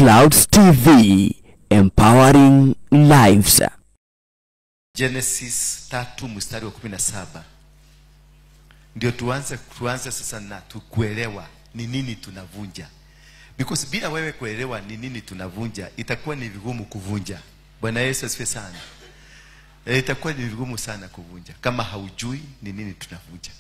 Clouds TV, empowering lives. Genesis 3 mstari wa 17. Ndio tuanze sasa na tukuelewa ni nini tunavunja. Because bila wewe kuelewa ni nini tunavunja, itakuwa ni vigumu kuvunja. Bwana Yesu asifiwe sana. Itakuwa ni vigumu sana kuvunja kama haujui ni nini tunavunja.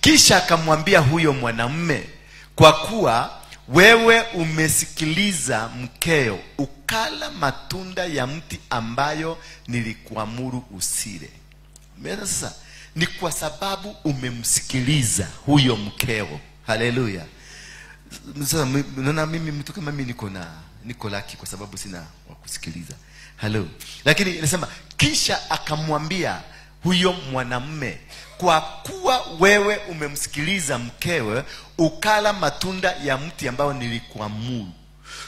Kisha akamwambia huyo mwanamume, kwa kuwa wewe umesikiliza mkeo, ukala matunda ya mti ambayo nilikuamuru usile. Umeona sasa? Ni kwa sababu umemsikiliza huyo mkeo. Haleluya. Sasa unaona mimi mtu kama mimi niko laki kwa sababu sina wa kusikiliza. Hello. Lakini inasema kisha akamwambia huyo mwanamume, kwa kuwa wewe umemsikiliza mkewe, ukala matunda ya mti ambao nilikuamuru.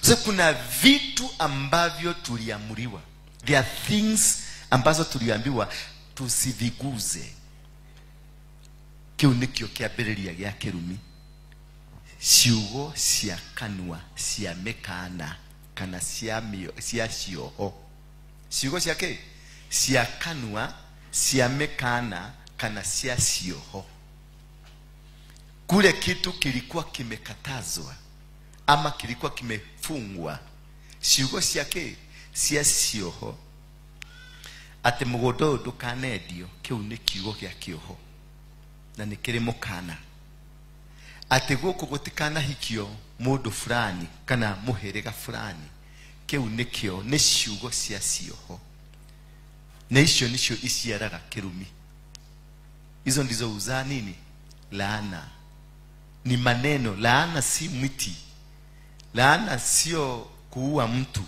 So kuna vitu ambavyo tuliamuriwa. There are things ambazo tuliambiwa tusiviguze. Kiu nikio kĩambĩrĩria gĩa kĩrumi. Ciugo cia kanua cia mĩkana kana cia cioho. Ciugo cia kĩ? Cia kanua cia mĩkana kana cia cioho. Kule kitu kilikuwa kimekatazwa ama kilikuwa kimefungwa. Ciugo cia kĩ? Cia cioho. Atĩ mũgũnda ũyũ ndũkanendio, kĩu nĩ kiugo gĩa kĩoho na nĩ kĩrĩ mũkana. Atĩ gũkũ gũtikanahikio mũndũ fulani kana mũhĩrĩga fulani, kĩu nĩkĩo nĩ ciugo cia cioho. Na icio nicio iciaraga kĩrumi. Hizo ndizo huzaa nini? Laana. Ni maneno. Laana si mti. Laana sio kuua mtu.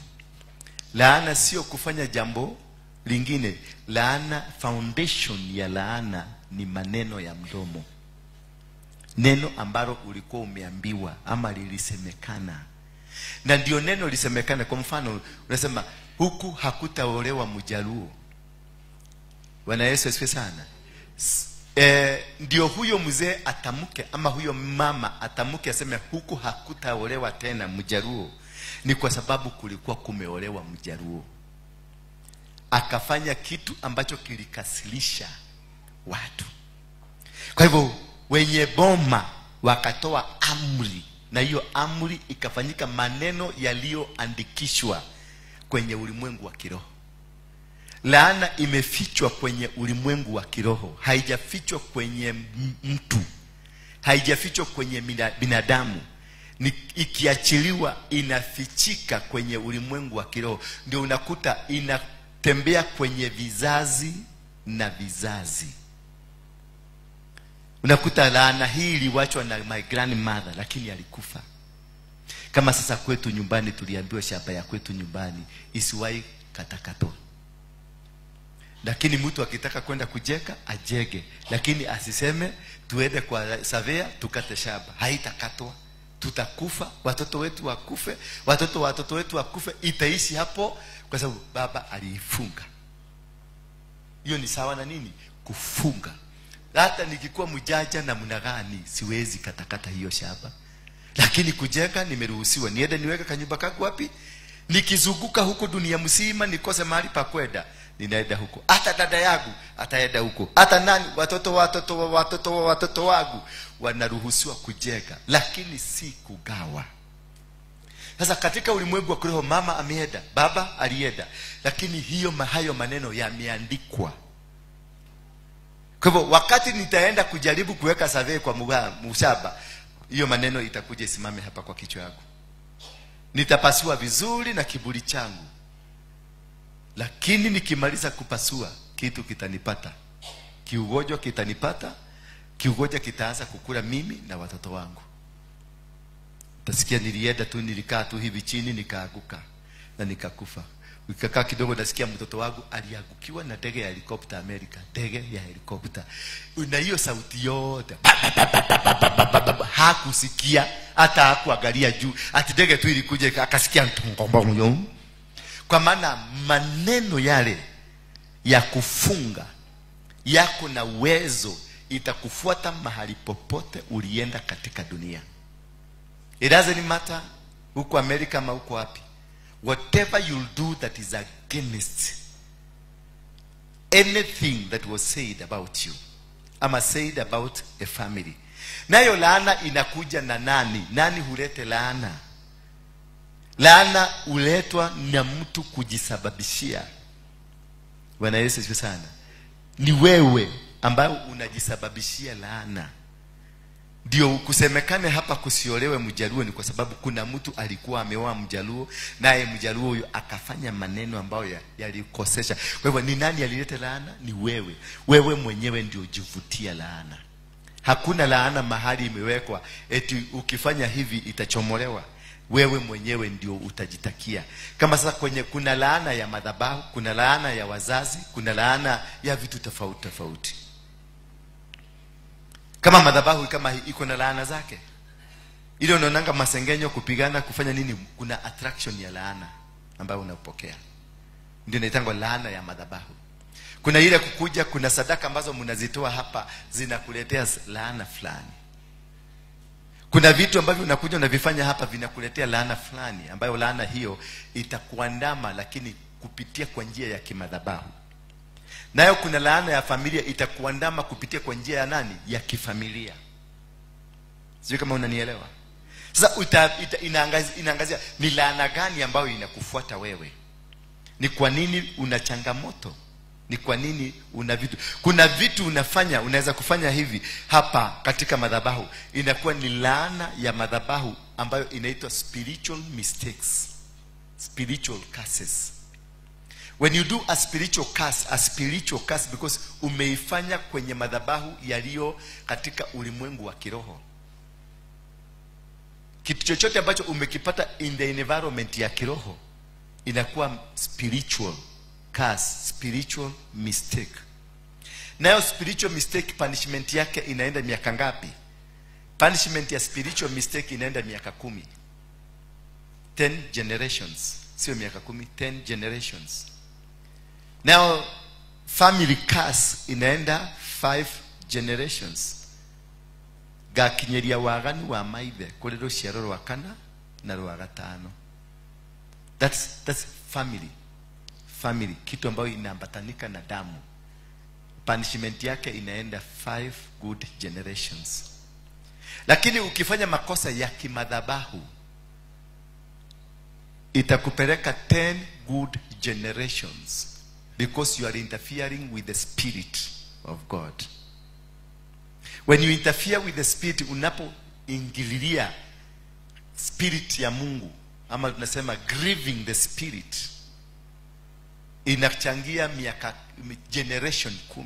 Laana sio kufanya jambo lingine. Laana, foundation ya laana ni maneno ya mdomo. Neno ambalo ulikuwa umeambiwa ama lilisemekana. Na ndio neno lisemekana. Kwa mfano unasema huku hakutaolewa Mjaluo. Bwana Yesu asifiwe sana. Ndio huyo mzee atamuke ama huyo mama atamuke aseme huku hakutaolewa tena Mjaluo. Ni kwa sababu kulikuwa kumeolewa Mjaluo. Akafanya kitu ambacho kilikasilisha watu. Kwa hivyo wenye boma wakatoa amri, na hiyo amri ikafanyika maneno yaliyoandikishwa kwenye ulimwengu wa kiroho. Laana imefichwa kwenye ulimwengu wa kiroho, haijafichwa kwenye mtu, haijafichwa kwenye binadamu. Ni ikiachiliwa inafichika kwenye ulimwengu wa kiroho. Ndio unakuta inatembea kwenye vizazi na vizazi. Unakuta laana hii iliwachwa na my grandmother, lakini alikufa. Kama sasa kwetu nyumbani tuliambiwa shamba ya kwetu nyumbani isiwahi katakatwa. Lakini mtu akitaka kwenda kujeka ajege, lakini asiseme tuende kwa savea tukate shamba. Haitakatwa. Tutakufa, watoto wetu wakufe, watoto wetu wakufe, itaishi hapo kwa sababu baba aliifunga. Hiyo ni sawa na nini? Kufunga. Hata nikikuwa mjanja na namna gani siwezi katakata hiyo shamba. Lakini kujenga nimeruhusiwa. Niende niweke kanyumba kangu wapi? Nikizunguka huko dunia mzima nikose mahali pa kwenda, ninaenda huko. Hata dada yangu ataenda huko. Hata nani, watoto watoto wangu wanaruhusiwa kujenga, lakini si kugawa. Sasa katika ulimwengu wa kiroho mama ameenda, baba alienda, lakini hiyo hayo maneno yameandikwa. Kwa hivyo wakati nitaenda kujaribu kuweka survey kwa mshamba, hiyo maneno itakuja isimame hapa kwa kichwa yangu. Nitapasua vizuri na kiburi changu. Lakini nikimaliza kupasua, kitu kitanipata. Kiugonjwa kitanipata, kiugonjwa kitaanza kukula mimi na watoto wangu. Tasikia nilienda tu, nilikaa tu hivi chini nikaaguka na nikakufa. Nikakaa kidogo nasikia mtoto wangu aliangukiwa na ndege ya helikopta Amerika, ndege ya helikopta. Na hiyo sauti yote hakusikia, hata hakuangalia juu. Ati ndege tu ilikuja akasikia mtongo. Kwa maana maneno yale ya kufunga yako na uwezo, itakufuata mahali popote ulienda katika dunia. It doesn't matter Huko Amerika ama huko wapi. Whatever you'll do that is against anything that was said about you, ama said about a family. Nayo laana inakuja na nani? Nani hulete laana? Laana huletwa na mtu kujisababishia. Bwana Yesu asifiwe sana. Ni wewe ambaye unajisababishia laana. Ndio kusemekane hapa kusiolewe Mjaluo ni kwa sababu kuna mtu alikuwa ameoa Mjaluo, naye Mjaluo huyo akafanya maneno ambayo yalikosesha. Kwa hivyo ni nani alileta laana? Ni wewe. Wewe mwenyewe ndio ujivutia laana. Hakuna laana mahali imewekwa eti ukifanya hivi itachomolewa. Wewe mwenyewe ndio utajitakia. Kama sasa kwenye kuna laana ya madhabahu, kuna laana ya wazazi, kuna laana ya vitu tofauti tofauti. Kama madhabahu kama hii iko na laana zake. Ile unaonanga masengenyo, kupigana, kufanya nini, kuna attraction ya laana ambayo unapokea. Ndio inaitangwa laana ya madhabahu. Kuna ile kukuja, kuna sadaka ambazo mnazitoa hapa zinakuletea laana fulani. Kuna vitu ambavyo unakuja unavifanya hapa vinakuletea laana fulani, ambayo laana hiyo itakuandama lakini kupitia kwa njia ya kimadhabahu. Nayo kuna laana ya familia itakuandama kupitia kwa njia ya nani? Ya kifamilia. Sijui kama unanielewa. Sasa inaangazia ni laana gani ambayo inakufuata wewe. Ni kwa nini una changamoto? Ni kwa nini una vitu? Kuna vitu unafanya, unaweza kufanya hivi hapa katika madhabahu, inakuwa ni laana ya madhabahu ambayo inaitwa spiritual mistakes, spiritual curses. When you do a spiritual curse because umeifanya kwenye madhabahu yaliyo katika ulimwengu wa kiroho. Kitu chochote ambacho umekipata in the environment ya kiroho inakuwa spiritual curse, spiritual mistake. Nayo spiritual mistake punishment yake inaenda miaka ngapi? Punishment ya spiritual mistake inaenda miaka 10. 10 generations. Sio miaka 10, 10 generations. Now family curse inaenda 5 generations. Gakinyeria waganu wa maithe kuri ruciaro rwa kana na rwa gatano. That's family. Family, kitu ambayo inaambatanika na damu. Punishment yake inaenda 5 good generations. Lakini ukifanya makosa ya kimadhabahu itakupeleka 10 good generations, because you are interfering with the spirit of God. When you interfere with the spirit, unapoingililia spirit ya Mungu, ama tunasema grieving the spirit, inachangia miaka generation 10.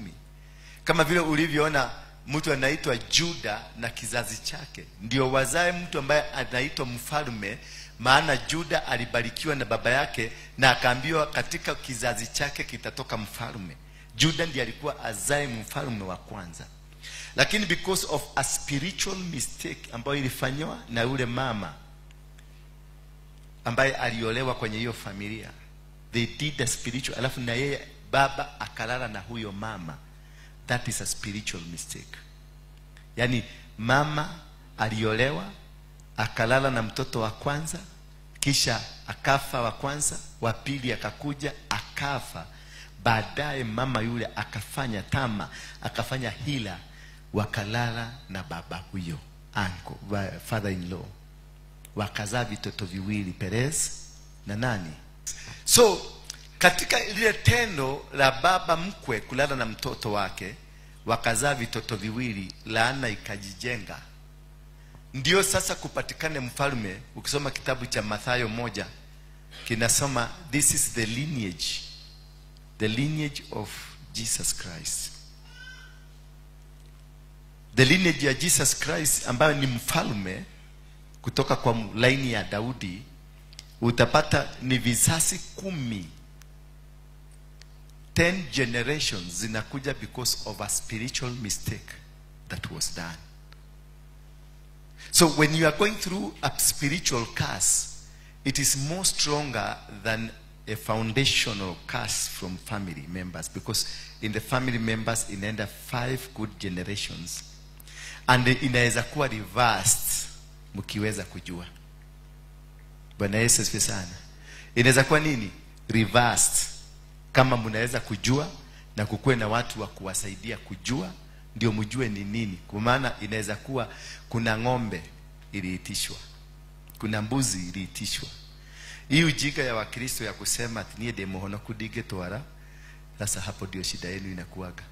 Kama vile ulivyoona mtu anaitwa Juda na kizazi chake ndio wazae mtu ambaye anaitwa mfalme, maana Juda alibarikiwa na baba yake na akaambiwa katika kizazi chake kitatoka mfalme. Juda ndiye alikuwa azae mfalme wa kwanza. Lakini because of a spiritual mistake ambayo ilifanywa na yule mama ambaye aliolewa kwenye hiyo familia, they did the spiritual, alafu na yeye baba akalala na huyo mama. That is a spiritual mistake. Yani mama aliolewa, akalala na mtoto wa kwanza, kisha akafa wa kwanza, wa pili akakuja, akafa. Baadaye mama yule akafanya tama, akafanya hila, wakalala na baba huyo, uncle, father in law. Wakazaa vitoto viwili, Perez na nani? So katika lile tendo la baba mkwe kulala na mtoto wake, wakazaa vitoto viwili, laana ikajijenga. Ndio sasa kupatikane mfalme. Ukisoma kitabu cha Mathayo 1 kinasoma this is the lineage, the lineage of Jesus Christ. The lineage ya Jesus Christ ambayo ni mfalme kutoka kwa laini ya Daudi, utapata ni vizazi 10. 10 generations zinakuja because of a spiritual mistake that was done. So when you are going through a spiritual curse, it is more stronger than a foundational curse from family members, because in the family members inaenda 5 good generations, and inaweza kuwa reversed mkiweza kujua. Bwana Yesu asifiwe sana. Inaweza kuwa nini? Reversed. Kama mnaweza kujua na kukuwe na watu wa kuwasaidia kujua, ndio mjue ni nini. Kwa maana inaweza kuwa kuna ng'ombe iliitishwa, kuna mbuzi iliitishwa. Hii ujinga ya Wakristo ya kusema ati niye demohono kudige twara, sasa hapo ndio shida yenu inakuwaga.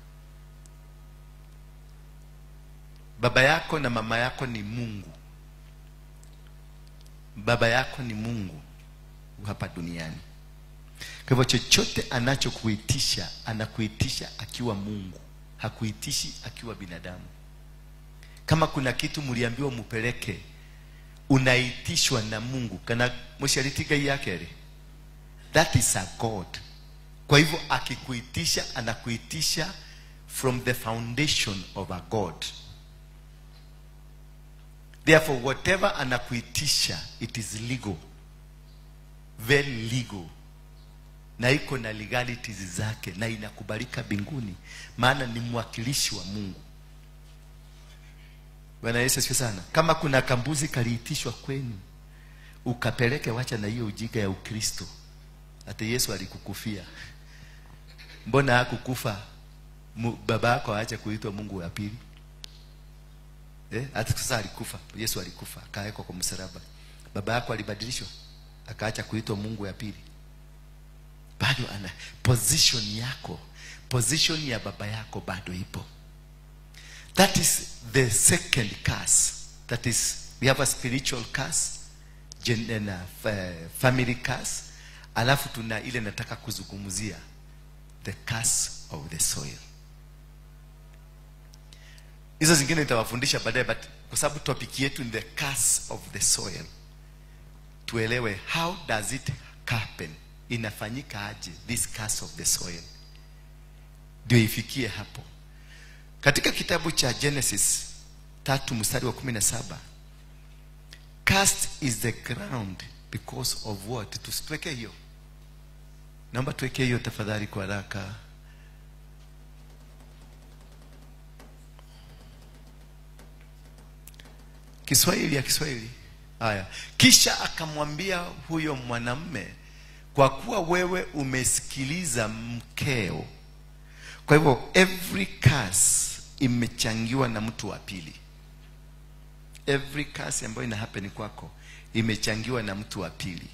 Baba yako na mama yako ni Mungu. Baba yako ni Mungu hapa duniani. Kwa hivyo chochote anachokuitisha, anakuitisha akiwa Mungu, hakuitishi akiwa binadamu. Kama kuna kitu mliambiwa mupeleke, unaitishwa na Mungu. Kana mshariti yake. That is a God. Kwa hivyo akikuitisha, anakuitisha from the foundation of a God. Therefore, whatever anakuitisha, it is legal. Very legal. Na iko na legalities zake, na inakubalika mbinguni, maana ni mwakilishi wa Mungu. Bwana Yesu asifiwe sana. Kama kuna kambuzi kaliitishwa kwenu, ukapeleke, wacha na hiyo ujinga ya Ukristo. Ati Yesu alikukufia. Mbona hakukufa? Baba yako aache kuitwa Mungu wa pili. Hata sasa alikufa. Yesu alikufa, akawekwa kwa msalaba. Baba yako alibadilishwa, akaacha kuitwa Mungu wa pili. Bado ana position yako, position ya baba yako bado ipo. That is the second curse. That is, we have a spiritual curse, family curse. Alafu tuna ile nataka kuzungumzia, the curse of the soil. Hizo zingine nitawafundisha baadaye, but kwa sababu topic yetu ni the curse of the soil, tuelewe how does it happen, inafanyika aje this curse of the soil, ndio ifikie hapo. Katika kitabu cha Genesis 3 mstari wa 17, cursed is the ground because of what? Tusituweke hiyo. Naomba tuweke hiyo tafadhali kwa haraka. Kiswahili ya Kiswahili. Haya. Kisha akamwambia huyo mwanamume, kwa kuwa wewe umesikiliza mkeo. Kwa hivyo every curse imechangiwa na mtu wa pili. Every curse ambayo ina happen kwako imechangiwa na mtu wa pili.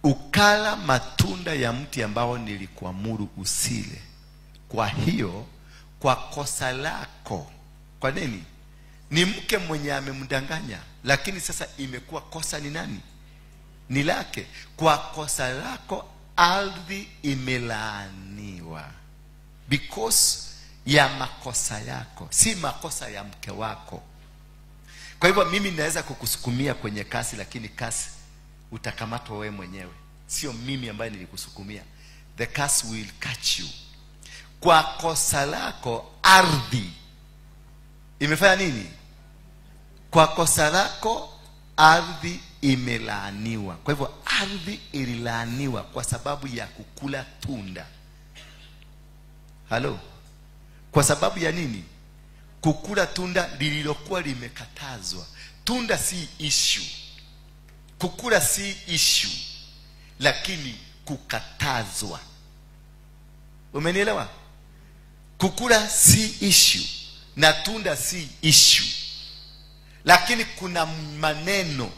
Ukala matunda ya mti ambao nilikuamuru usile. Kwa hiyo, kwa kosa lako. Kwa nini? Ni mke mwenye amemdanganya, lakini sasa imekuwa kosa ni nani? Ni lake. Kwa kosa lako ardhi imelaaniwa. Because ya makosa yako, si makosa ya mke wako. Kwa hivyo mimi naweza kukusukumia kwenye kasi, lakini kasi utakamatwa wewe mwenyewe. Sio mimi ambaye nilikusukumia. The curse will catch you. Kwa kosa lako ardhi imefanya nini? Kwa kosa lako ardhi imelaaniwa. Kwa hivyo ardhi ililaaniwa kwa sababu ya kukula tunda. Halo? Kwa sababu ya nini? Kukula tunda lililokuwa limekatazwa. Tunda si issue. Kukula si issue, lakini kukatazwa. Umenielewa? Kukula si issue na tunda si issue, lakini kuna maneno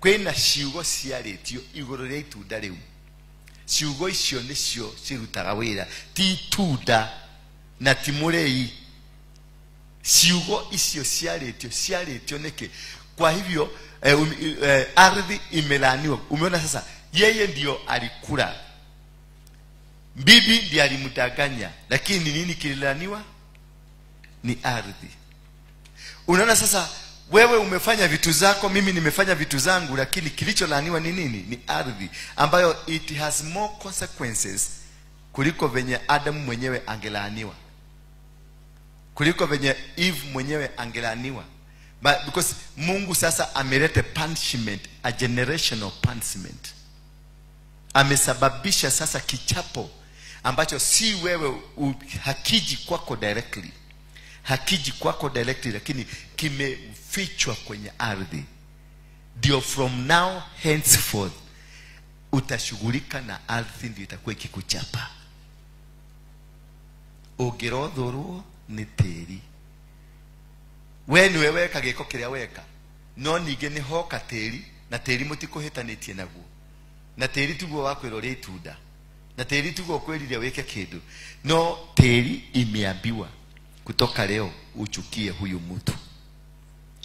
kwina ciugo ciarĩtio igũrũ rĩa itunda rĩu. Ciugo icio nĩcio cirutaga wĩra, ti itunda na ti mũrĩi. Ciugo icio ciarĩtio, ciarĩtio nĩkĩ? Kwa hivyo ardhi imelaaniwa. Umeona sasa, yeye ndio alikula, bibi ndiye alimdanganya, lakini nini kililaaniwa? Ni ardhi. Unaona sasa, wewe umefanya vitu zako, mimi nimefanya vitu zangu, lakini kilicholaaniwa ni nini? Ni ardhi, ambayo it has more consequences kuliko venye Adam mwenyewe angelaaniwa, kuliko venye Eve mwenyewe angelaaniwa. But because Mungu sasa ameleta punishment, a generational punishment. Amesababisha sasa kichapo ambacho si wewe, hakiji kwako directly. Hakiji kwako directly, lakini kimefichwa kwenye ardhi. Ndio from now henceforth utashughulika na ardhi, ndio itakuwa ikikuchapa. Ũngĩrothũrwo nĩ tĩri, we nĩwe weka gĩko kĩrĩa weka, no ningĩ nĩ hoka tĩri, na tĩri mũtikũhĩtanĩtie naguo, na tĩri tiguo wakwĩra ũrĩe itunda, na tĩri tiguo ũkwĩrire wĩke kĩndũ, no tĩri imeambiwa kutoka leo uchukie huyu mtu.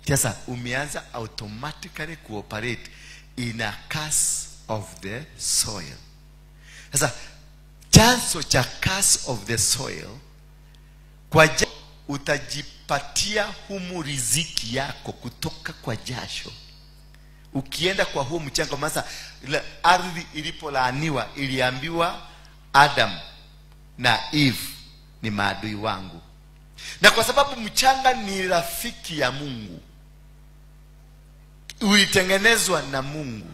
Sasa umeanza automatically kuoperate in a curse of the soil. Sasa chanzo cha curse of the soil, kwa utajipatia humu riziki yako kutoka kwa jasho. Ukienda kwa huo mchanga, masa ardhi ilipolaaniwa iliambiwa Adam na Eve ni maadui wangu. Na kwa sababu mchanga ni rafiki ya Mungu, ulitengenezwa na Mungu.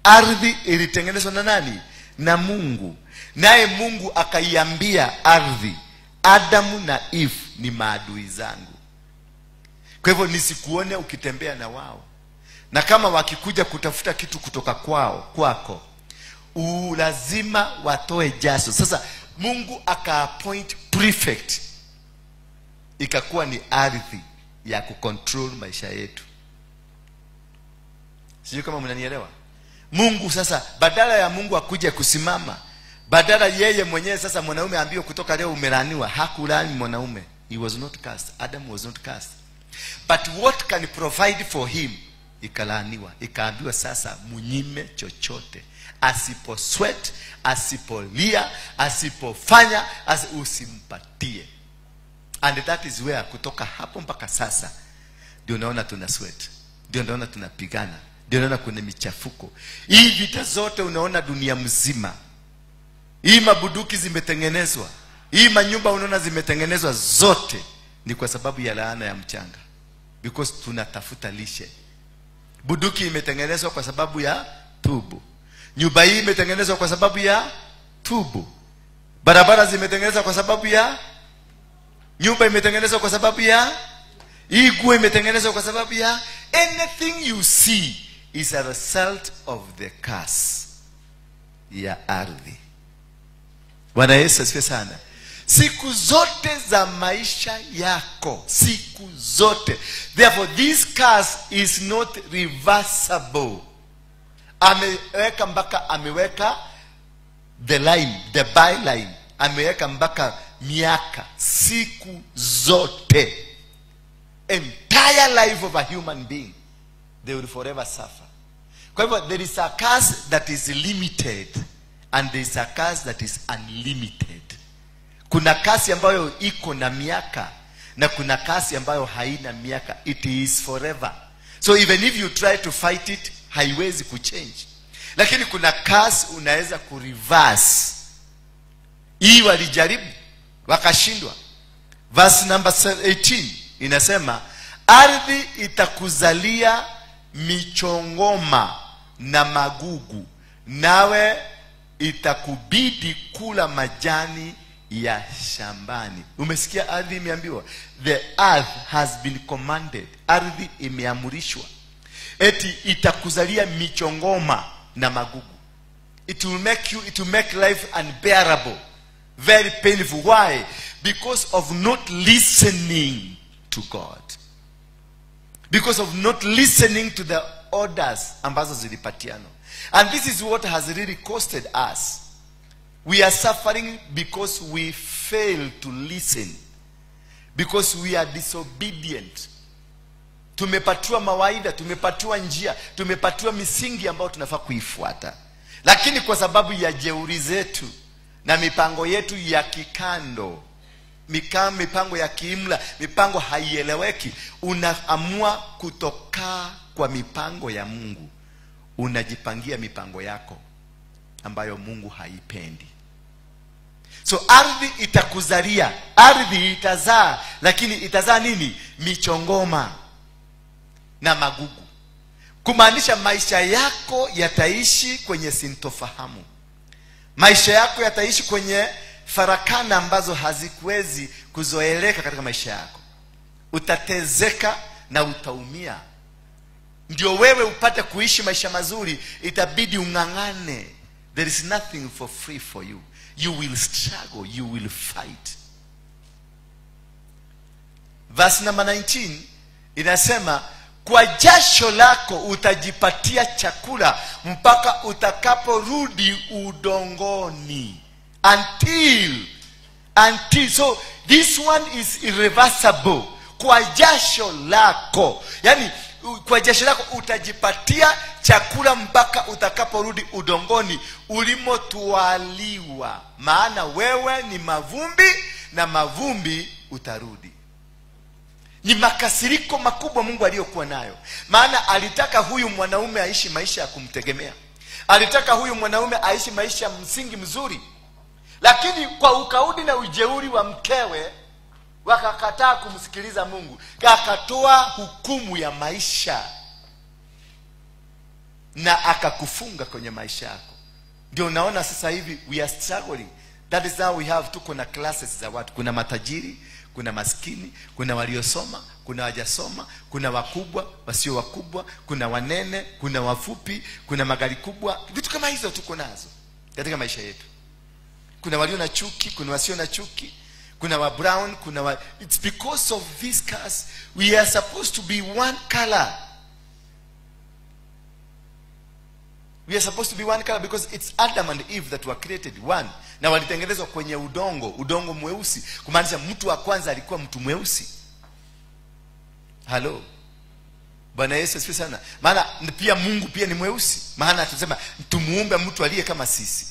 Ardhi ilitengenezwa na nani? Na Mungu. Naye Mungu akaiambia ardhi, Adamu na Eve ni maadui zangu. Kwa hivyo nisikuone ukitembea na wao. Na kama wakikuja kutafuta kitu kutoka kwao, kwako, lazima watoe jasho. Sasa Mungu aka-appoint prefect, ikakuwa ni ardhi ya kucontrol maisha yetu. Sijui kama mnanielewa. Mungu sasa, badala ya Mungu akuje kusimama, badala yeye mwenyewe sasa mwanaume ambiwe kutoka leo umelaaniwa, hakulaani mwanaume. He was not cursed. Adam was not cursed. But what can provide for him? Ikalaaniwa. Ikaambiwa sasa munyime chochote. Asipo sweat, asipolia, asipofanya, usimpatie. And that is where kutoka hapo mpaka sasa ndio naona tuna sweat, ndio naona tunapigana, ndio naona kuna michafuko. Hii vita zote unaona dunia mzima, hii mabuduki zimetengenezwa, hii manyumba unaona zimetengenezwa, zote ni kwa sababu ya laana ya mchanga. Because tunatafuta lishe. Buduki imetengenezwa kwa sababu ya tubu. Nyumba hii imetengenezwa kwa sababu ya tubu. Barabara zimetengenezwa kwa sababu ya nyumba, imetengenezwa kwa sababu ya hii nguo, imetengenezwa kwa sababu ya anything you see is a result of the curse ya ardhi. Bwana Yesu asifiwe sana. Siku zote za maisha yako, siku zote. Therefore this curse is not reversible. Ameweka mpaka, ameweka the line, the byline, ameweka mpaka miaka, siku zote. Entire life of a human being, they will forever suffer. Kwa hivyo there is a curse that is limited and there is a curse that is unlimited. Kuna kasi ambayo iko na miaka na kuna kasi ambayo haina miaka. It is forever. So even if you try to fight it, haiwezi kuchange. Lakini kuna kasi unaweza kureverse. Hii walijaribu wakashindwa. Verse number 18 inasema ardhi itakuzalia michongoma na magugu, nawe itakubidi kula majani ya shambani. Umesikia ardhi imeambiwa? The earth has been commanded. Ardhi imeamrishwa. Eti itakuzalia michongoma na magugu. It will make you, it will make life unbearable. Very painful. Why? Because of not listening to God. Because of not listening to the orders ambazo zilipatiano. And this is what has really costed us. We are suffering because we fail to listen. Because we are disobedient. Tumepatiwa mawaida, tumepatiwa njia, tumepatiwa misingi ambayo tunafaa kuifuata. Lakini kwa sababu ya jeuri zetu na mipango yetu ya kikando, mipango ya kiimla, mipango haieleweki, unaamua kutoka kwa mipango ya Mungu. Unajipangia mipango yako ambayo Mungu haipendi. So ardhi itakuzalia, ardhi itazaa, lakini itazaa nini? Michongoma na magugu. Kumaanisha maisha yako yataishi kwenye sintofahamu. Maisha yako yataishi kwenye farakana ambazo hazikuwezi kuzoeleka katika maisha yako. Utatezeka na utaumia. Ndio wewe upate kuishi maisha mazuri, itabidi ung'ang'ane. There is nothing for free for you. You will struggle, you will fight. Verse number 19 inasema, kwa jasho lako utajipatia chakula mpaka utakaporudi udongoni. Until so this one is irreversible. Kwa jasho lako, yani kwa jasho lako utajipatia chakula mpaka utakaporudi udongoni ulimotwaliwa, maana wewe ni mavumbi na mavumbi utarudi. Ni makasiriko makubwa Mungu aliyokuwa nayo, maana alitaka huyu mwanaume aishi maisha ya kumtegemea. Alitaka huyu mwanaume aishi maisha ya msingi mzuri. Lakini kwa ukaudi na ujeuri wa mkewe wakakataa kumsikiliza Mungu. Akatoa hukumu ya maisha na akakufunga kwenye maisha yako. Ndio unaona sasa hivi we are struggling. That is how we have, tuko na classes za watu. Kuna matajiri, kuna maskini, kuna waliosoma, kuna wajasoma, kuna wakubwa, wasio wakubwa, kuna wanene, kuna wafupi, kuna magari kubwa. Vitu kama hizo tuko nazo katika maisha yetu. Kuna walio na chuki, kuna wasio na chuki, kuna wa brown, kuna wa... It's because of this curse. We are supposed to be one color. We are supposed to be one color because it's Adam and Eve that were created one. Na walitengenezwa kwenye udongo, udongo mweusi. Kumaanisha mtu wa kwanza alikuwa mtu mweusi. Hello. Bwana Yesu asifiwe sana. Maana pia Mungu pia ni mweusi. Maana tunasema tumuumbe mtu aliye kama sisi.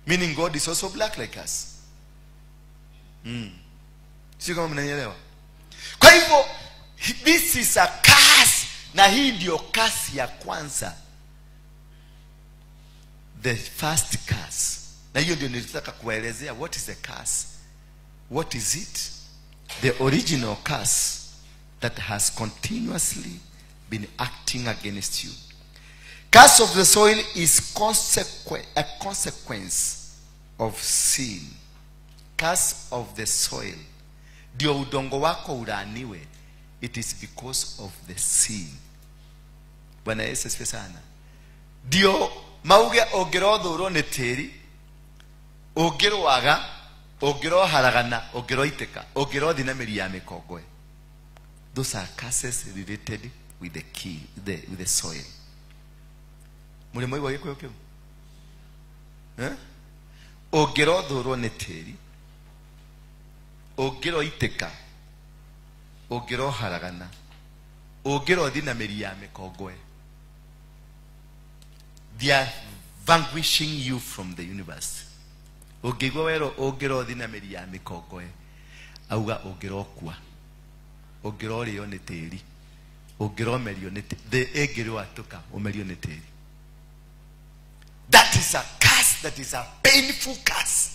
Meaning God is also black like us. Sio kama mnanielewa. Kwa hivyo this is a curse, na hii ndio curse ya kwanza. The first curse. Na hiyo ndio nilitaka kuwaelezea, what is a curse? What is it? The original curse that has continuously been acting against you. Curse of the soil is a consequence of sin. Curse of the soil. Ndio udongo wako ulaaniwe. It is because of the sin. Bwana Yesu asifiwe sana. Ndio mauge ũngĩrothũrwo nĩ tĩri, ũngĩrwaga, ũngĩroharagana, ũngĩroitĩka, ũngĩrothi na mĩri ya mĩkongoe. Those are curses related with the key, with the soil. Mũrĩ mwaigua gĩkũyũ kĩu? Eh? Ũngĩrothũrwo nĩ tĩri, ũngĩroitĩka, ũngĩroharagana, ũngĩrothi na mĩri ya mĩkongoe. They are vanquishing you from the universe. Ũngĩigua wero ũngĩrothi na mĩri ya mĩkongoe, auga ũngĩrokua, ũngĩrorĩo nĩ tĩri, ũngĩromerio nĩ tĩri, ĩngĩrwatũka ũmerio nĩ tĩri. That is a curse, that is a painful curse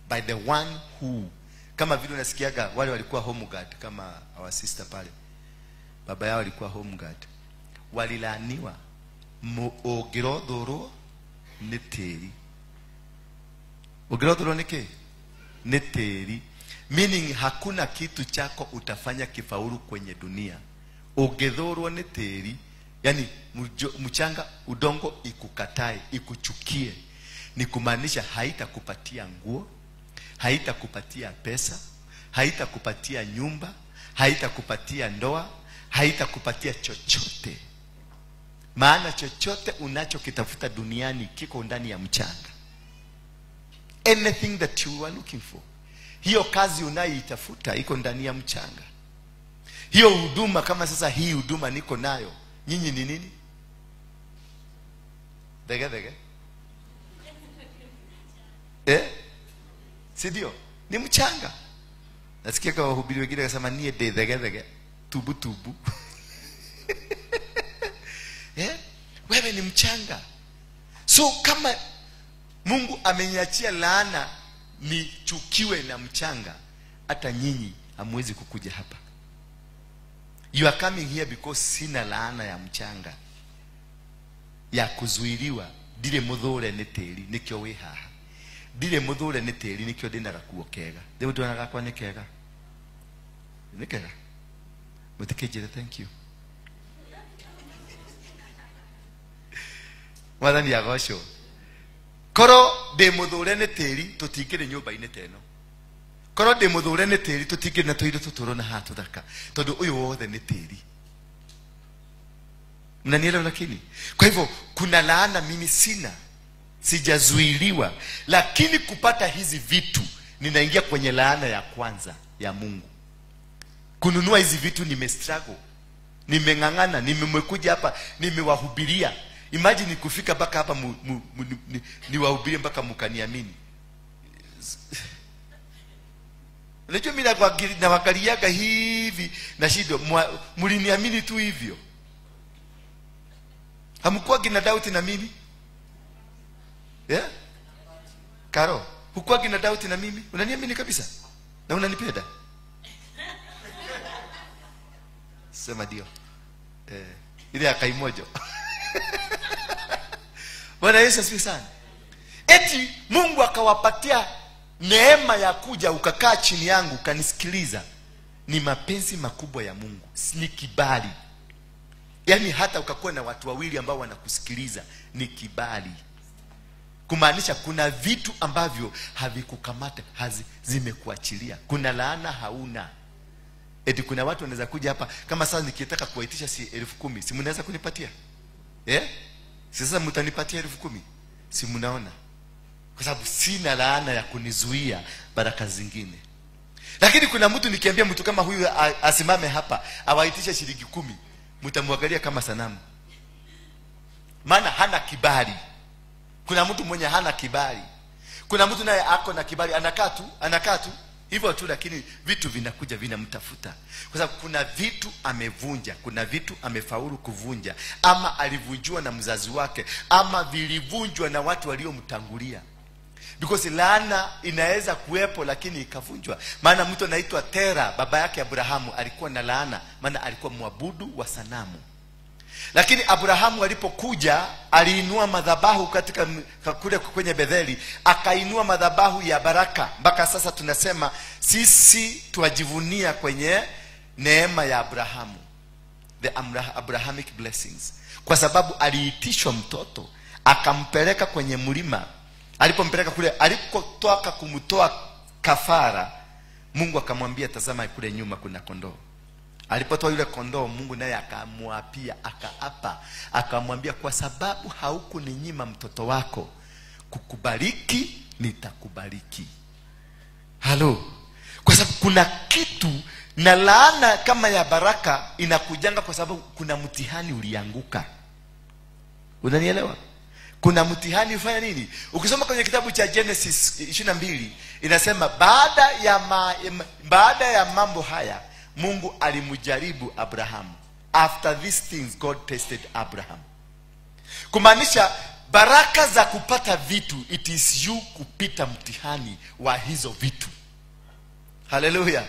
by the one who, kama vile unasikiaga wale walikuwa home guard, kama our sister pale, baba yao alikuwa home guard, walilaaniwa ũngĩrothũrwo nĩ tĩri. Ũngĩrothũrwo nĩ kĩ? Nĩ tĩri. Meaning hakuna kitu chako utafanya kifaulu kwenye dunia. Ũngĩthũrwo nĩ tĩri, yani mchanga, udongo ikukatae, ikuchukie, ni kumaanisha haitakupatia nguo, haitakupatia pesa, haitakupatia nyumba, haitakupatia ndoa, haitakupatia chochote. Maana chochote unachokitafuta duniani kiko ndani ya mchanga. Anything that you are looking for. Hiyo kazi unayoitafuta iko ndani ya mchanga. Hiyo huduma, kama sasa hii huduma niko nayo, nyinyi ni nini? Dege dege. Eh? Si ndio? Ni mchanga. Nasikia kwa wahubiri wengine wakasema nie de dege dege, tubu tubu. Eh? Wewe ni mchanga. So kama Mungu ameniachia laana nichukiwe na mchanga, hata nyinyi hamwezi kukuja hapa. You are coming here because sina laana ya mchanga ya kuzuiliwa. Ndire muthure ni tĩri nikio wi haha. Ndire muthure ni tĩri nikio ndina gakuo kega. Ndiu ndona gakwa ni kega. Ni kega. Mutikijire thank you. Mwathani agocwo. Koro ndĩ mũthũre nĩ tĩri tũtingĩrĩ nyũmba-inĩ ta ĩno. Koro ndĩ mũthũre nĩ tĩri tũtingĩrĩ na tũindo tũtũrona haha tũthaka, tondũ ũyũ wothe nĩ tĩri. Mnanielewa? Lakini kwa hivyo kuna laana mimi sina, sijazuiliwa, lakini kupata hizi vitu ninaingia kwenye laana ya kwanza ya Mungu. Kununua hizi vitu nimestruggle, nimeng'ang'ana, nimekuja hapa, nimewahubiria. Imagine kufika mpaka hapa niwahubirie mpaka mkaniamini. Unajua mimi nawangaliaga hivi na shida, mliniamini tu hivyo. Hamkuwa na doubt na mimi? Yeah? Karo, hukuwa na doubt na mimi? Unaniamini kabisa? Na unanipenda? Sema ndio. Ile akaimojo. Bwana Yesu asifiwe sana. Eti Mungu akawapatia neema ya kuja ukakaa chini yangu ukanisikiliza. Ni mapenzi makubwa ya Mungu, ni kibali. Yaani hata ukakuwa na watu wawili ambao wanakusikiliza ni kibali. Kumaanisha kuna vitu ambavyo havikukamata, zimekuachilia. Kuna laana hauna. Eti kuna watu wanaweza kuja hapa kama sasa nikitaka kuwaitisha si 10,000, si mnaweza kunipatia? Eh? Sasa mtanipatia 10,000? Si mnaona? Kwa sababu sina laana ya kunizuia baraka zingine. Lakini kuna mtu nikiambia mtu kama huyu asimame hapa awaitishe shilingi 10, mtamwangalia kama sanamu. Maana hana kibali. Kuna mtu mwenye hana kibali. Kuna mtu naye ako na kibali, anakaa tu hivyo tu, lakini vitu vinakuja vinamtafuta. Kwa sababu kuna vitu amevunja, kuna vitu amefaulu kuvunja, ama alivunjwa na mzazi wake, ama vilivunjwa na watu waliomtangulia. Because laana inaweza kuwepo lakini ikavunjwa. Maana mtu anaitwa Tera, baba yake Abrahamu, alikuwa na laana, maana alikuwa mwabudu wa sanamu. Lakini Abrahamu alipokuja aliinua madhabahu katika kule kwenye Betheli, akainua madhabahu ya baraka. Mpaka sasa tunasema sisi tuwajivunia kwenye neema ya Abrahamu, the Abrahamic blessings. Kwa sababu aliitishwa mtoto akampeleka kwenye mlima. Alipompeleka kule, alipotoka kumtoa kafara, Mungu akamwambia tazama kule nyuma kuna kondoo. Alipotoa yule kondoo, Mungu naye akamwapia, akaapa, akamwambia kwa sababu haukuninyima mtoto wako, kukubariki nitakubariki. Halo. Kwa sababu kuna kitu na laana kama ya baraka inakujanga kwa sababu kuna mtihani ulianguka. Unanielewa? Kuna mtihani ufanya nini? Ukisoma kwenye kitabu cha Genesis 22 inasema baada ya mambo haya Mungu alimjaribu Abrahamu. After these things God tested Abraham. Kumaanisha baraka za kupata vitu, it is you kupita mtihani wa hizo vitu. Hallelujah.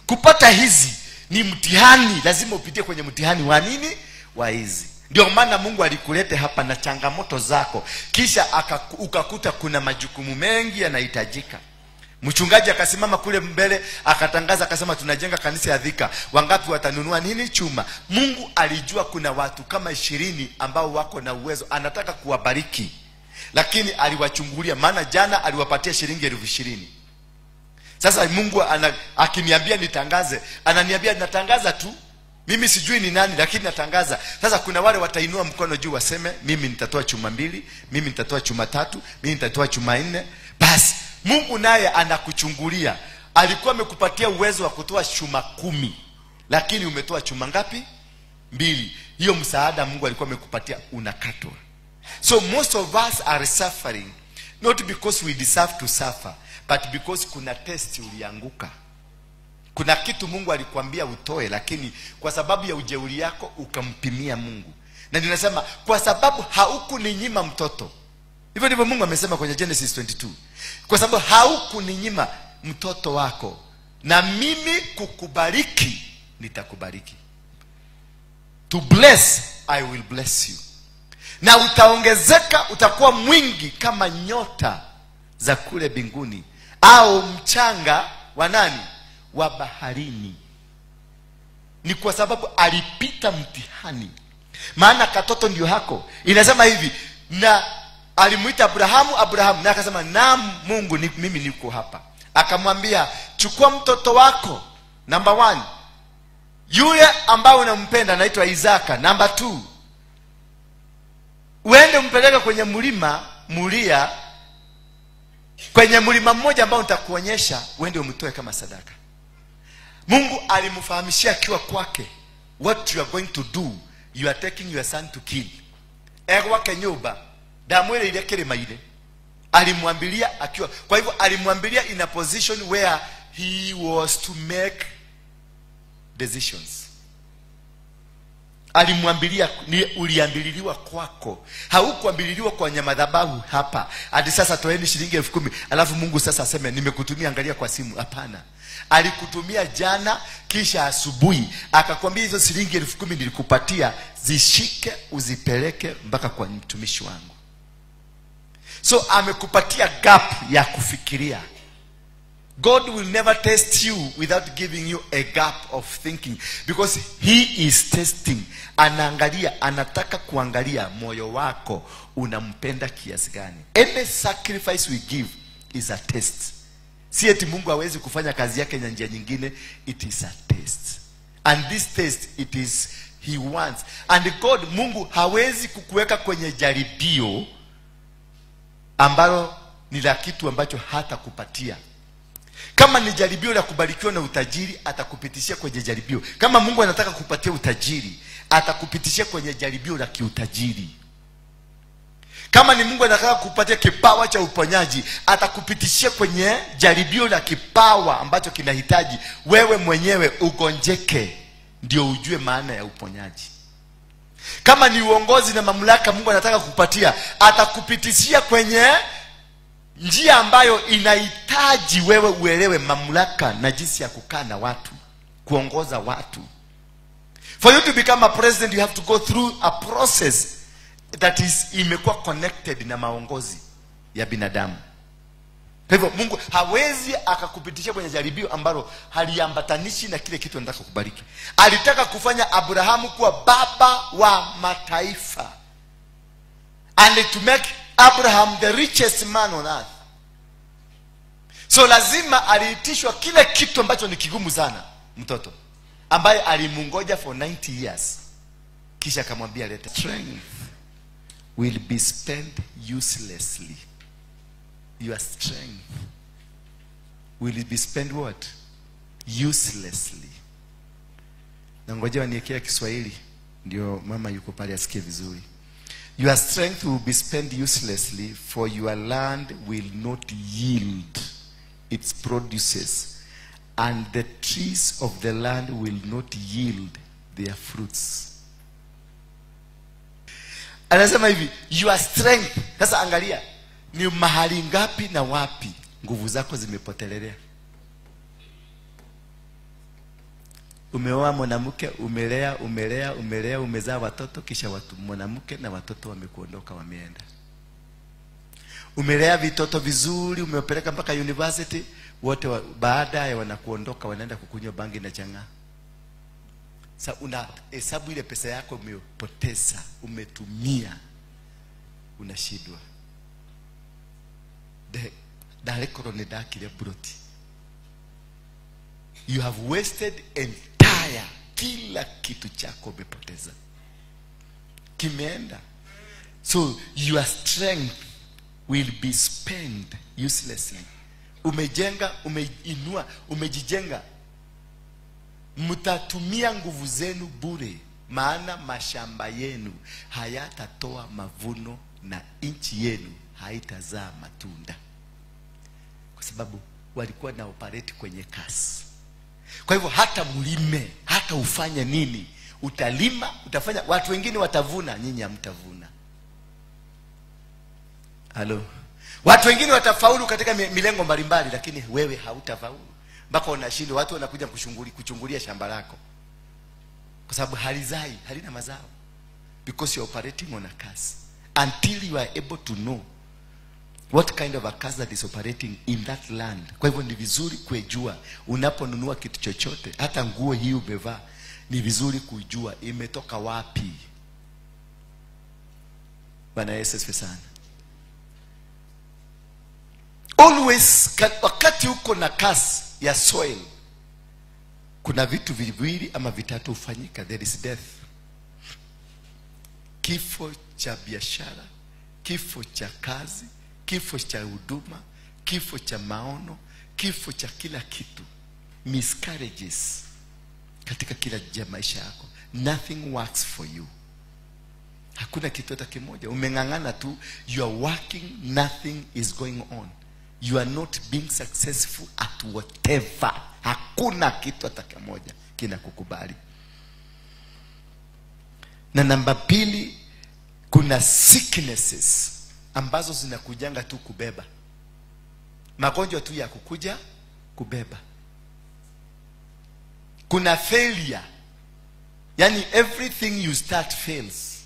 Kupata hizi ni mtihani, lazima upitie kwenye mtihani wa nini? Wa hizi. Ndio maana Mungu alikulete hapa na changamoto zako, kisha ukakuta kuna majukumu mengi yanahitajika. Mchungaji akasimama kule mbele akatangaza akasema tunajenga kanisa ya Thika, wangapi watanunua nini? Chuma. Mungu alijua kuna watu kama 20 ambao wako na uwezo, anataka kuwabariki, lakini aliwachungulia, maana jana aliwapatia shilingi 20,000. Sasa Mungu akiniambia nitangaze, ananiambia natangaza tu, mimi sijui ni nani lakini natangaza. Sasa kuna wale watainua mkono juu waseme mimi nitatoa chuma 2, mimi nitatoa chuma 3, mimi nitatoa chuma 4. Basi Mungu naye anakuchungulia. Alikuwa amekupatia uwezo wa kutoa chuma 10, lakini umetoa chuma ngapi? 2. Hiyo msaada Mungu alikuwa amekupatia unakatwa. So most of us are suffering not because we deserve to suffer, but because kuna test ulianguka. Kuna kitu Mungu alikwambia utoe, lakini kwa sababu ya ujeuri yako ukampimia Mungu. Na ndio nasema kwa sababu haukuninyima mtoto. Hivyo ndivyo Mungu amesema kwenye Genesis 22. Kwa sababu haukuninyima mtoto wako, na mimi kukubariki nitakubariki. To bless, I will bless you. Na utaongezeka, utakuwa mwingi kama nyota za kule mbinguni, au mchanga wa nani? Wa baharini. Ni kwa sababu alipita mtihani. Maana katoto ndio hako. Inasema hivi, Na alimuita Abrahamu, Abrahamu, na akasema naam Mungu, mimi niko hapa. Akamwambia chukua mtoto wako, number 1, yule ambaye unampenda anaitwa Isaka, number 2, uende umpeleke kwenye mlima Moria, kwenye mlima mmoja ambao nitakuonyesha, uende umtoe kama sadaka. Mungu alimfahamishia akiwa kwake, what you are going to do, you are taking your son to kill. Egwake nyumba ndamwĩrĩire ile kĩrĩma-inĩ. Alimwambilia akiwa, kwa hivyo alimwambilia in a position where he was to make decisions. Alimwambilia, ni uliambililiwa kwako, haukuambililiwa kwa madhabahu hapa. Hadi sasa toeni shilingi 10,000, alafu Mungu sasa aseme nimekutumia, angalia kwa simu. Hapana. Alikutumia jana, kisha asubuhi akakwambia hizo shilingi 10,000 nilikupatia, zishike uzipeleke mpaka kwa mtumishi wangu. So amekupatia gap ya kufikiria. God will never test you without giving you a gap of thinking, because he is testing. Anaangalia, anataka kuangalia moyo wako unampenda kiasi gani. Any sacrifice we give is a test. Si eti Mungu hawezi kufanya kazi yake na njia nyingine, it is a test. And this test, it is he wants. And God, Mungu hawezi kukuweka kwenye jaribio ambalo ni la kitu ambacho hatakupatia. Kama ni jaribio la kubarikiwa na utajiri, atakupitishia kwenye jaribio. Kama Mungu anataka kupatia utajiri, atakupitishia kwenye jaribio la kiutajiri. Kama ni Mungu anataka kupatia kipawa cha uponyaji, atakupitishia kwenye jaribio la kipawa ambacho kinahitaji wewe mwenyewe ugonjeke ndio ujue maana ya uponyaji. Kama ni uongozi na mamlaka Mungu anataka kukupatia, atakupitishia kwenye njia ambayo inahitaji wewe uelewe mamlaka na jinsi ya kukaa na watu, kuongoza watu. For you to become a president, you have to go through a process that is imekuwa connected na maongozi ya binadamu. Kwa hivyo Mungu hawezi akakupitisha kwenye jaribio ambalo haliambatanishi na kile kitu anataka kukubariki. Alitaka kufanya Abrahamu kuwa baba wa mataifa, and to make Abraham the richest man on earth. So lazima aliitishwa kile kitu ambacho ni kigumu sana, mtoto ambaye alimungoja for 90 years, kisha akamwambia leta. Strength will be spent uselessly. Your strength will be spent what? Uselessly. Na ngoja waniekea Kiswahili ndio mama yuko pale asikie vizuri. Your strength will be spent uselessly, for your land will not yield its produces, and the trees of the land will not yield their fruits. Anasema hivi, your strength. Sasa angalia, ni mahali ngapi na wapi nguvu zako zimepotelelea. Umeoa mwanamke, umelea, umelea, umelea, umezaa watoto, kisha watu mwanamke na watoto wamekuondoka, wameenda. Umelea vitoto vizuri, umewapeleka mpaka university, wote baadaye wanakuondoka, wanaenda kukunywa bangi na chang'aa. Sasa una hesabu ile pesa yako umepoteza, umetumia, unashindwa. You have wasted entire, kila kitu chako umepoteza, kimeenda. So your strength will be spent uselessly. Umejenga, umeinua, umejijenga. Mtatumia nguvu zenu bure, maana mashamba yenu hayatatoa mavuno na nchi yenu haitazaa matunda. Kwa sababu walikuwa na operate kwenye kasi. Kwa hivyo hata mlime, hata ufanye nini, utalima, utafanya, watu wengine watavuna, nyinyi hamtavuna. Halo. Watu wengine watafaulu katika milengo mbalimbali, lakini wewe hautafaulu. Mpaka unashindwa, watu wanakuja kuchungulia shamba lako. Kwa sababu halizai, halina mazao. Because you are operating on a curse. Until you are able to know what kind of a curse that is operating in that land. Kwa hivyo ni vizuri kujua unaponunua kitu chochote, hata nguo hii umevaa, ni vizuri kujua imetoka wapi. Bwana Yesu asifiwe sana. Always wakati uko na curse ya soil, kuna vitu viwili ama vitatu hufanyika. There is death. Kifo cha biashara, kifo cha kazi, kifo cha huduma, kifo cha maono, kifo cha kila kitu. Miscarriages katika kila maisha yako. Nothing works for you. Hakuna kitu hata kimoja. Umeng'ang'ana tu, you are working, nothing is going on. You are not being successful at whatever. Hakuna kitu hata kimoja kinakukubali. Na namba pili, kuna sicknesses ambazo zinakujanga tu kubeba. Magonjwa tu ya kukuja kubeba. Kuna failure. Yani everything you start fails.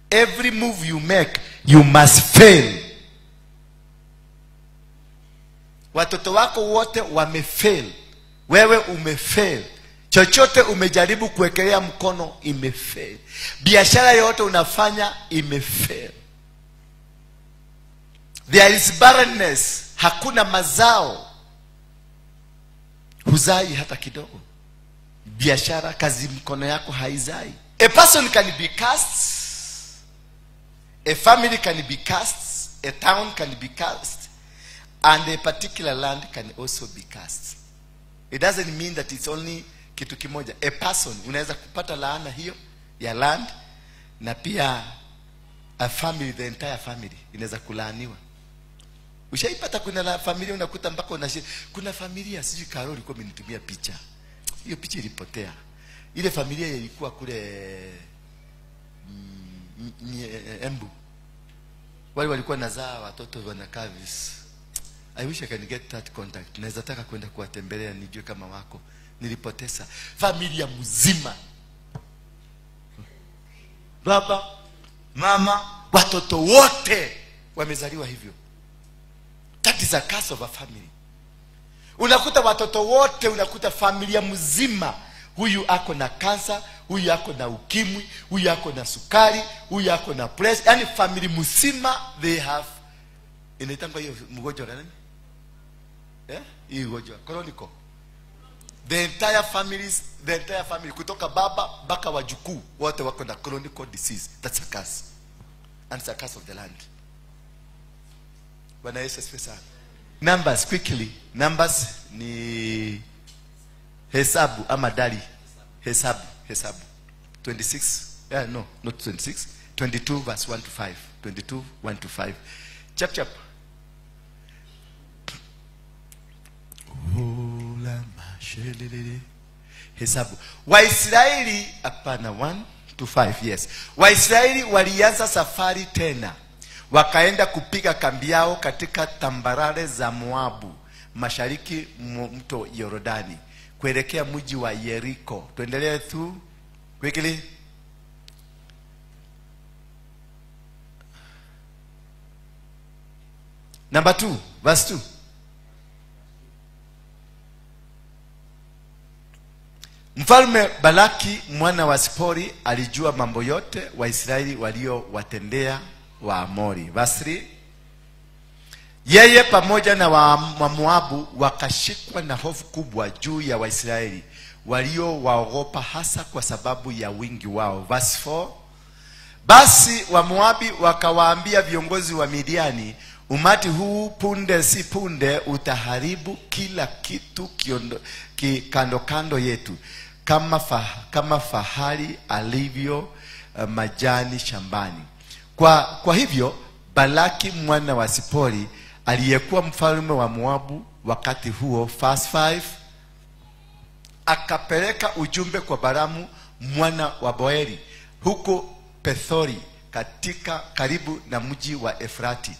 Every move you make, you must fail. Watoto wako wote wamefail. Wewe umefail. Chochote umejaribu kuwekelea mkono imefail. Biashara yote unafanya imefail. There is barrenness. Hakuna mazao. Huzai hata kidogo. Biashara, kazi, mkono yako haizai. A person can be cursed. A family can be cursed. A town can be cursed. And a particular land can also be cursed. It doesn't mean that it's only kitu kimoja. A person, unaweza kupata laana hiyo ya land, na pia a family, the entire family inaweza kulaaniwa. Ushaipata kuna la familia unakuta mpaka unashiriki. Kuna familia, sijui Karoli alikuwa amenitumia picha. Hiyo picha ilipotea. Ile familia ilikuwa kule Embu. Wale walikuwa nazaa watoto wanakaa vis. I wish I can get that contact. Naweza taka kwenda kuwatembelea nijue kama wako. Nilipoteza familia mzima. Baba, mama, watoto wote wamezaliwa hivyo. That is a curse of a family. Unakuta watoto wote, unakuta familia mzima. Huyu ako na kansa, huyu ako na ukimwi, huyu ako na sukari, huyu ako na pressure. Yani family mzima they have. Inaitangwa hiyo mgonjwa gani? Hii ugonjwa chronic. The entire families, the entire family kutoka baba mpaka wajukuu wote wako na chronic disease. That's a curse. And it's a curse of the land. Bwana Yesu asifiwe sana. Numbers quickly. Numbers ni hesabu ama dali. Hesabu, hesabu. 26. Yeah, no, not 26. 22 verse 1 to 5. 22 1 to 5. Chap chap. Hesabu. Waisraeli, hapana, 1 to 5, yes. Waisraeli walianza safari tena. Wakaenda kupiga kambi yao katika tambarare za Moabu, mashariki mto Yordani, kuelekea mji wa Yeriko. Tuendelee tu quickly. Number 2, verse 2. Mfalme Balaki mwana wa Sipori alijua mambo yote Waisraeli waliowatendea Waamori. Verse 3. Yeye pamoja na Wamoabu wakashikwa na hofu kubwa juu ya Waisraeli waliowaogopa, hasa kwa sababu ya wingi wao. Verse 4. Basi Wamoabi wakawaambia viongozi wa Midiani, umati huu punde si punde utaharibu kila kitu kando kando yetu, kama fahali alivyo majani shambani. Kwa hivyo Balaki mwana wa Sipori aliyekuwa mfalme wa Moabu wakati huo, verse 5, akapeleka ujumbe kwa Balamu mwana wa Boeri huko Pethori, katika karibu na mji wa Efrati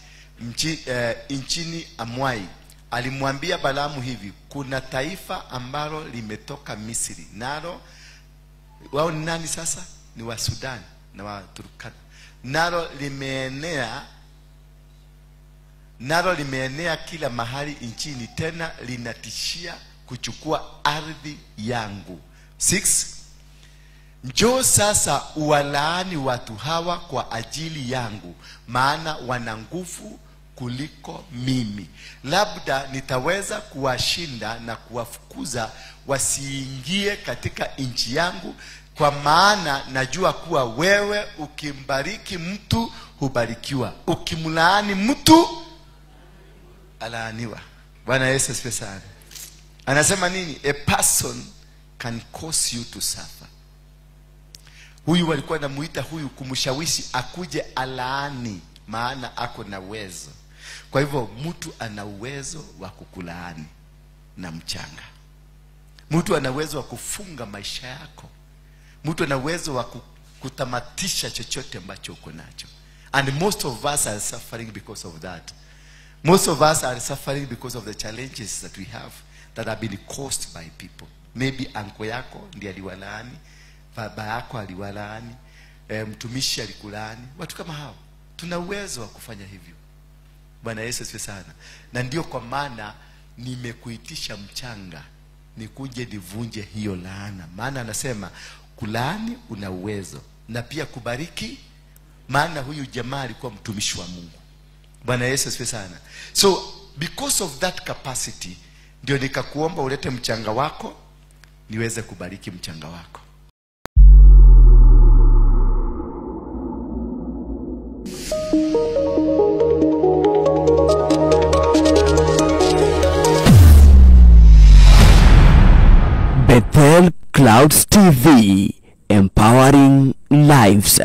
nchini Amwai. Alimwambia Balamu hivi, kuna taifa ambalo limetoka Misri, nalo wao ni nani sasa? Ni wa Sudan na wa Turkana. Nalo limeenea kila mahali nchini, tena linatishia kuchukua ardhi yangu. 6. Njoo sasa uwalaani watu hawa kwa ajili yangu, maana wana nguvu kuliko mimi. Labda nitaweza kuwashinda na kuwafukuza wasiingie katika nchi yangu, kwa maana najua kuwa wewe ukimbariki mtu hubarikiwa, ukimlaani mtu alaaniwa. Bwana Yesu asifiwe sana. Anasema nini? A person can cause you to suffer. Huyu walikuwa namuita huyu kumshawishi akuje alaani, maana ako na uwezo. Kwa hivyo mtu ana uwezo wa kukulaani na mchanga. Mtu ana uwezo wa kufunga maisha yako. Mtu ana uwezo wa kutamatisha chochote ambacho uko nacho. And most of us are suffering because of that. Most of us are suffering because of the challenges that we have that have been caused by people. Maybe anko yako ndiye aliwalaani, baba yako aliwalaani, mtumishi alikulaani. Watu kama hao. Tuna uwezo wa kufanya hivyo. Bwana Yesu asifiwe sana. Na ndio kwa maana nimekuitisha mchanga nikuje nivunje hiyo laana. Maana anasema kulaani una uwezo na pia kubariki, maana huyu jamaa alikuwa mtumishi wa Mungu. Bwana Yesu asifiwe sana. So because of that capacity ndio nikakuomba ulete mchanga wako niweze kubariki mchanga wako. Bethel Clouds TV, empowering lives.